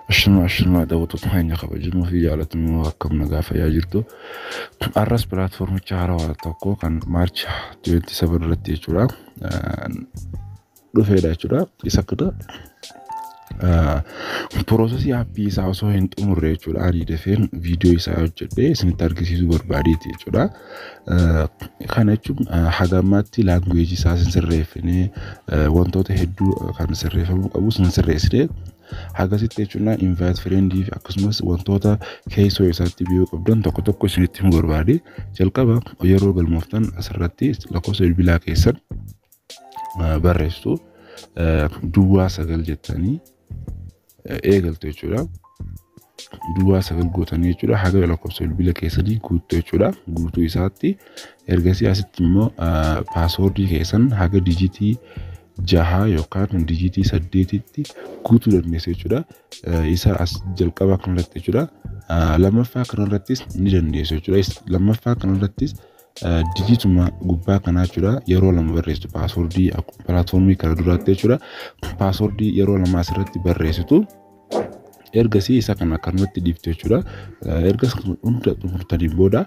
Ashamaa ashamaa, daawwattoota keenya kabajamoo fi jaallatamoo, akkam nagaa fayyaa jirtu? Har'as pilaatfoormicha haarawaa tokko kan March 27 irratti jechuudha dhufeedha jechuudha. Isa kana process aappii isaa osoo hin xumurre jechuudha, ani dafeen viidiyoo isaa hojjedhee isinitti argisiisuu barbaadeeti jechuudha. Kana jechuun haga ammaatti language isaa sin sirreeffinee, wantoota hedduu kan sirreeffamuu qabu sin sirreessinee hagasitti jechuudha. Invite friend fi akkasumas wantoota keessoo isaatti beekuu qabdan tokko tokko isinitti himuu barbaade. Jalqaba yeroo galmooftan asirratti lakkoofsa bilbilaa keessan barreessitu, 09 jettanii eegaltu jechuudha. 09 gootanii jechuudha, haga lakkoofsa bilbila keessanii guuttu jechuudha guutuu isaatti. Ergasii asitti immoo password keessan haga digit 6 yookaan digit 8tti guutuu dandeessu jechuudha. Isa as jalqaba kanarratti jechuudha. Lammaffaa kanarrattis ni dandeessu jechuudha. Lammaffaa kanarrattis digituma gubbaa kanaa jechuudha yeroo lama barreessitu, password pilaatfoormii kana duraatti jechuudha. Password yeroo lama asirratti barreessitu. Ergasii isa kana akkanumatti dhiiftu jechuudha. Erga hunda xumurtanii booda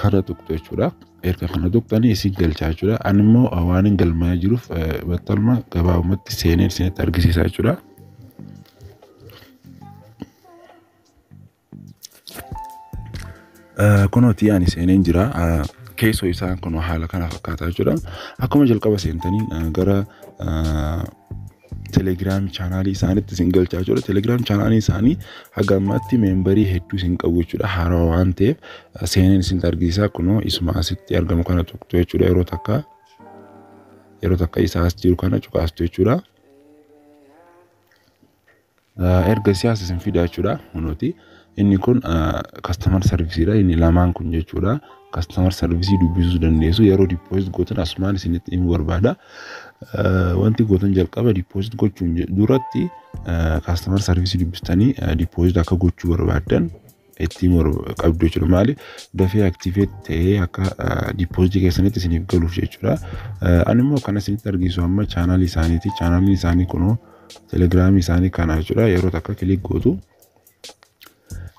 kana tuqxu jechuudha. Erga kana tuqxanii isin galchaa jechuudha. Ani immoo waan hin galmaa'ee jiruuf battaluma gabaabumatti seenee isinitti argisiisa jechuudha. Kunooti ani seeneen jira. Keessoo isaa kun haala kana fakkaata jechuudha. Akkuma jalqaba seentanii gara Telegram channel isaaniitti isin galchaa jechuudha. Telegram channel isaanii haga ammaatti member hedduu isin qabu jechuudha. Haarawaa waan ta'eef seeneen isin argisiisa. Kunoo isuma asitti argamu kana tuqxu jechuudha, yeroo takka. Yeroo takka isaa as jiru kana cuqaastu jechuudha. Ergasii as isin fida jechuudha. Kunooti. Inni kun customer serviceiidha. Inni lamaan kun jechuudha. Customer service dubbisuu dandeessu. Yeroo deposit gootan asumaan isinitti himuu barbaada. Wanti gootan jalqaba deposit gochuun duratti customer service dubbistanii deposit akka gochuu barbaaddan ittiin qabdu jechuudha. Maali, dafee activate ta'ee akka deposit keessanitti isiniif galuuf jechuudha. Ani immoo kan isinitti argisiisu amma channel isaaniiti. Channeliin isaanii kunoo Telegiraamii isaanii kana jechuudha. Yeroo takka click gootu.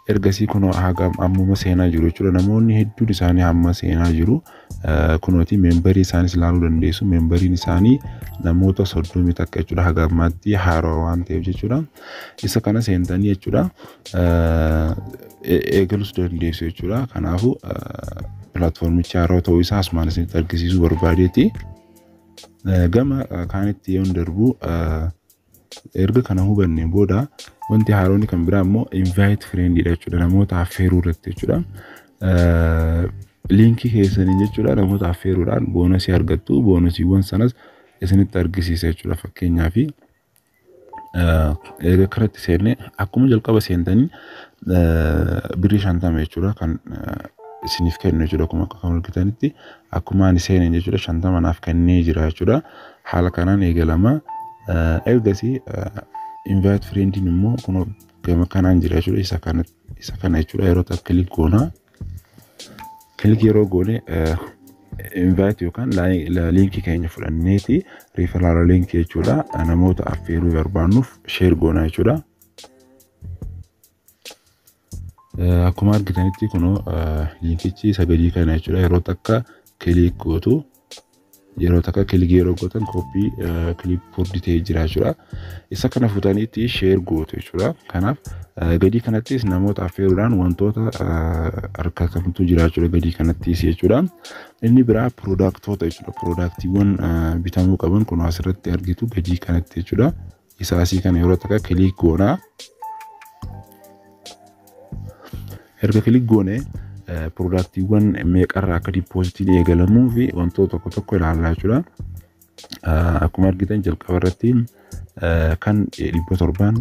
Ergasii kunoo haga ammuma seenaa jiru jechuudha. Namoonni hedduun isaanii hamma seenaa jiru. Kunooti member isaanis ilaaluu dandeessu. Memberiin isaanii namoota 31 jechuudha, haga ammaatti haarawaa waan ta'eef jechuudha. Isa kana seentanii jechuudha eegaluus dandeessu jechuudha. Kanaafuu pilaatfoormichi haarawaa ta'uu isaa asumaan isinitti argisiisuu barbaadeeti. Gama kaanitti yoon darbu, erga kana hubanne booda wanti haaronni kan biraa immoo invite friendiidha jechuudha, namoota affeeruu irratti jechuudha. Liinkii keessanii jechuudha namoota affeeruudhaan bonus argattu. Bonusiiwwan sanas isinitti argisiisa jechuudha. Fakkeenyaaf erga kanatti seenne, akkuma jalqaba seentanii birrii 50 jechuudha kan isiniif kennu jechuudha. Akkuma akka kan argitanitti akkuma ani seeneen jechuudha 50 naaf kennee jira jechuudha. Haala kanaan eegalama. Ergasii invite friendiin immoo kun gama kanaan jira jechuudha. Isa kana jechuudha yeroo takka click goona. Click yeroo goone invite yookaan liinkii keenya fudhanneeti referral link jechuudha namoota affeeruu barbaannuuf share goona jechuudha. Akkuma argitanitti kunoo liinkichi isa gadii kana jechuudha, yeroo takka click gootu. Yeroo takka click yeroo gootan copy clipboard ta'ee jira jechuudha. Isa kana fuutaniitti share gootu jechuudha. Kanaaf gadii kanattis namoota affeeruudhaan wantoota argatamtu jira jechuudha gadii kanattis jechuudha. Inni biraa productoota jechuudha. Productiiwwan bitamuu qaban kun asirratti argitu gadii kanatti jechuudha. Isa asii kana yeroo takka click goonaa. Erga click goone productiiwwan meeqarraa akka depositiin eegalamuu fi wantoota tokko tokko ilaallaa jechuudha. Akkuma argitan jalqaba irratti kan 700n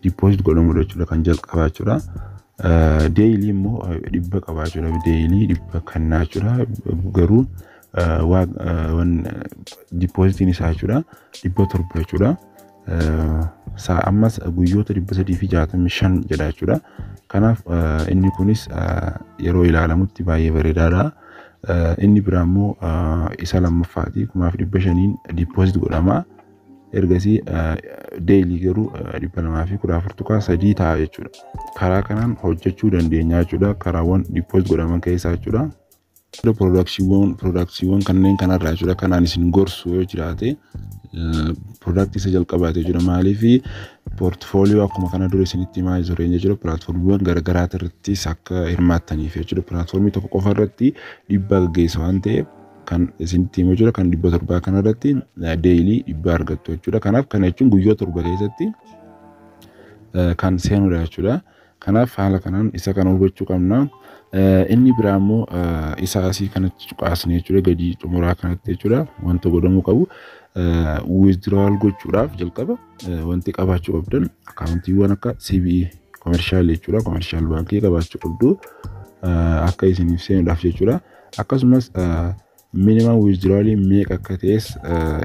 deposit godhamudha jechuudha kan jalqabaa jechuudha. Daily immoo 100 qabaa jechuudha. Daily 100 kennaa jechuudha. Garuu depositiin isaa jechuudha 700 jechuudha. Ammas guyyoota 365 jedha jechuudha. Kanaaf inni kunis yeroo ilaalamutti baay'ee bareedaadha. Inni biraa immoo isa lammaffaati, 1500n deposit godhama. Ergasii daily garuu 214.3 ta'a jechuudha. Karaa kanaan hojjechuu dandeenya jechuudha. Karaawwan deposit godhaman keessaa jechuudha. Productiiwwan kanneen kanarraa jechuudha. Kanaan isin gorsu yoo jiraate, productii isa jalqabaate jechuudha. Maaliif portfolio akkuma kana dura isinitti himaa ture jechuudha. Platformiiwwan garaagaraa irrattis akka hirmaattaniif jechuudha. Platformii tokko qofa irratti dhiibbaa gaggeessa waan ta'eef kan isinitti himu jechuudha. Kan 700 kanarratti daily 100 argattu jechuudha. Kanaaf kana jechuun guyyaa 7 keessatti kan seenudha jechuudha. Kanaaf haala kanaan isa kana hubachuu qabna. Inni biraa immoo isa asii kanatti cuqaasne jechuudha. Gadi xumuraa kanatti jechuudha. Wanta godhamuu qabu withdrawal gochuudhaaf jalqaba wanti qabaachuu qabdan accountiiwwan akka CBE commercial jechuudha. Commercial baankii qabaachuu qabdu akka isiniif seenuudhaaf jechuudha. Akkasumas minimum withdrawal meeqa akka ta'es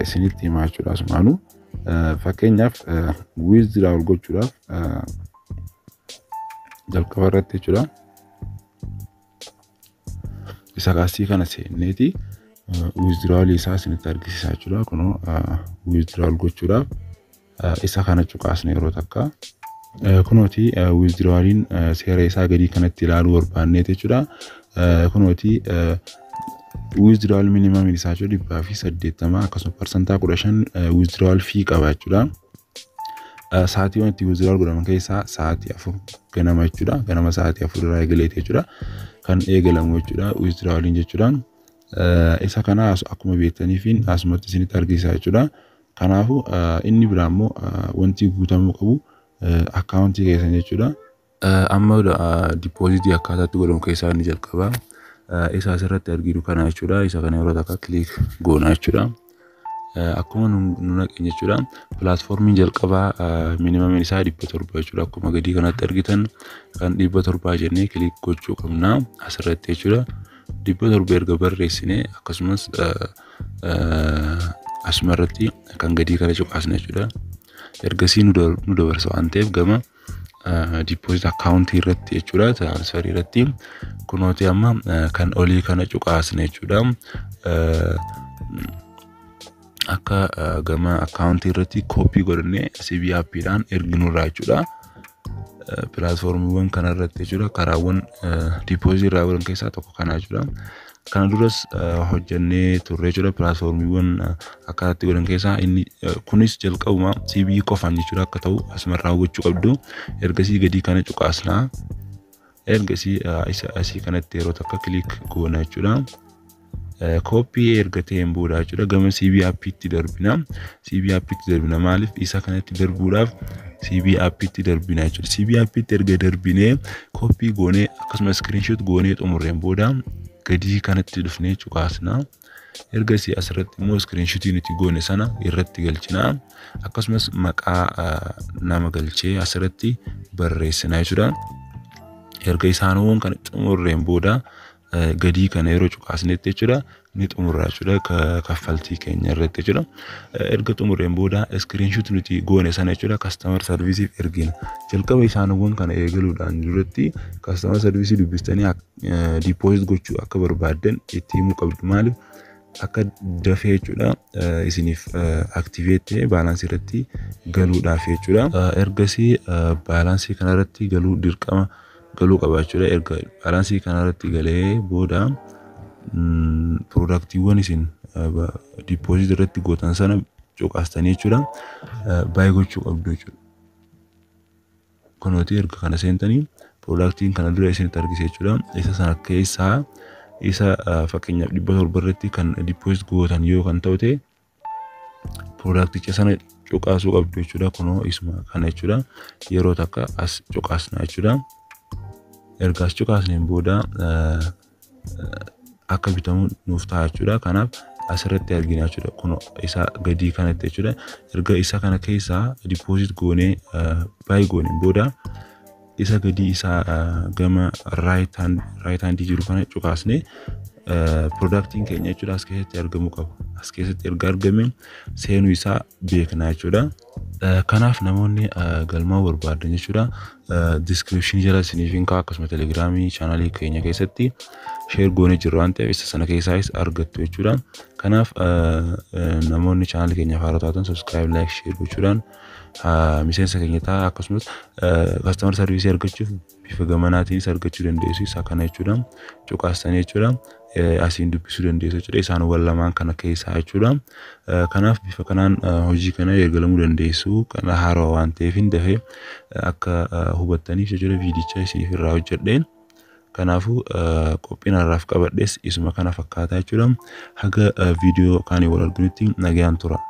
isinitti himaa jechuudha asumaanuu. Fakkeenyaaf, withdrawal gochuudhaaf jalqaba irratti jechuudha. Isa kaasii kana seenneeti withdrawal isaa isinitti argisiisaa jechuudha. Kunoo withdrawal gochuudhaaf isa kana cuqaasne yeroo takka. Kunooti withdrawaliin seera isaa gadii kanatti ilaaluu barbaanneeti jechuudha. Kunooti withdrawal minimum isaa jechuudha 180, akkasuma 15% withdrawal fee qaba jechuudha. Sa'aatiiwwan itti withdrawal godhaman keessaa sa'aatii 4 ganama jechuudha. Ganama sa'aatii 4 irraa eegaleeti jechuudha. Kan eegalamu jechuudha withdrawaliin jechuudha. Isa kana akkuma beektaniifiin asumatti isinitti argisiisa jechuudha. Kanaafuu inni biraa immoo wanti guutamuu qabu accountii keessan jechuudha. Amma depositii akkaataatti godhamu keessaa inni jalqabaa isa asirratti arginu kana jechuudha. Isa kana yeroo takka click goona jechuudha. Akkuma nu naqeen jechuudha. Platformiin jalqabaa minimumiin isaa 700 jechuudha. Akkuma gadii kanatti argitan kan 700 jennee click gochuu qabna asirratti jechuudha. 700 erga barreessine, akkasumas asuma irratti kan gadii kana cuqaasna jechuudha. Ergasii nu dabarsa waan ta'eef gama deposit accountii irratti jechuudha. Transferii irratti kunooti amma kan olii kana cuqaasne jechuudha. Akka gama accountii irratti copy godhannee CBE appiidhaan erginurraa jechuudha. Platformiiwwan kanarratti jechuudha, karaawwan depositii irraa godhan keessaa tokko kana jechuudha. Kana duras hojjannee turre jechuudha. Platformiiwwan akkaataatti godhan keessaa inni kunis jalqabuma CBE qofaan jechuudha akka ta'u asumarraa hubachuu qabdu. Ergasii gadii kana cuqaasnaa. Ergasii isa asii kanatti yeroo takka click goona jechuudha. Copy erga ta'een booda jechuudha gama CBE appiitti darbina. CBE appiitti darbina, maaliif isa kanatti darbuudhaaf CBE appiitti darbina jechuudha. CBE appiitti erga darbinee, copy goonee, akkasumas screenshot goonee xumurreen booda gadii kanatti dhufnee cuqaasna. Ergasii asirratti immoo screenshotii nuti goone sana irratti galchina. Akkasumas maqaa nama galchee asirratti barreessina jechuudha. Erga isaanowwan kana xumurreen booda gadii kana yeroo cuqaasnetti jechuudha ni xumurra jechuudha kaffaltii keenya irratti jechuudha. Erga xumurreen booda screenshot nuti goone sana jechuudha customer serviceiif ergina. Jalqaba isaanowwan kana eegaluudhaan duratti customer serviceii dubbistanii deposit gochuu akka barbaaddan itti himuu qabdu. Maaliif akka dafee jechuudha isiniif activate ta'ee balanceii irratti galuudhaaf jechuudha. Ergasii balanceii kanarratti galuu dirqama galuu qaba jechuudha. Erga balanceii kanarratti galee booda productiiwwan isin deposit irratti gootan sana cuqaastanii jechuudha buy gochuu qabdu jechuudha. Kunooti erga kana seentanii productiin kana dura isinitti argise jechuudha. Isa sana keessaa isa fakkeenyaaf 700 irratti kan deposit gootan yoo kan ta'u ta'e, producticha sana cuqaasuu qabdu jechuudha. Kunoo isuma kana jechuudha. Yeroo takka as cuqaasna jechuudha. Erga as cuqaasneen booda akka bitamu nuuf ta'a jechuudha. Kanaaf asirratti argina jechuudha. Kun isa gadii kanatti jechuudha. Erga isa kana keessaa deposit goonee buy gooneen booda isa gadii isaa gama right handii jiru kana cuqaasnee productiin keenya jechuudha as keessatti argamuu qaba. As keessatti erga argame seenuu isaa beekna jechuudha. Kanaaf namoonni galmaa'uu barbaadan jechuudha, description jala isiniif hin ka'a, akkasuma Telegramii channelii keenya keessatti share goonee jirra waan ta'eef isa sana keessaayis argattu jechuudha. Kanaaf namoonni channelii keenya haaraa taatan subscribe, like, share gochuudhaan miseensa keenya ta'a. Akkasumas customer service argachuuf bifa gamanaatiinis argachuu dandeessu, isa kana jechuudha. Cuqaastanii jechuudha. Asiin dubbisuu dandeessu jechuudha. Isaanowwan lamaan kana keessaa jechuudha. Kanaaf bifa kanaan hojii kana eegalamuu dandeessu. Kana haarawaa waan ta'eef hin dafee akka hubattaniif jechuudha viidicha isiniif irraa hojjedheen. Kanaafuu qophiin har'aaf qabadhes isuma kana fakkaataa jechuudha. Haga viidiyoo kaanii wal arginutti nagaan tura.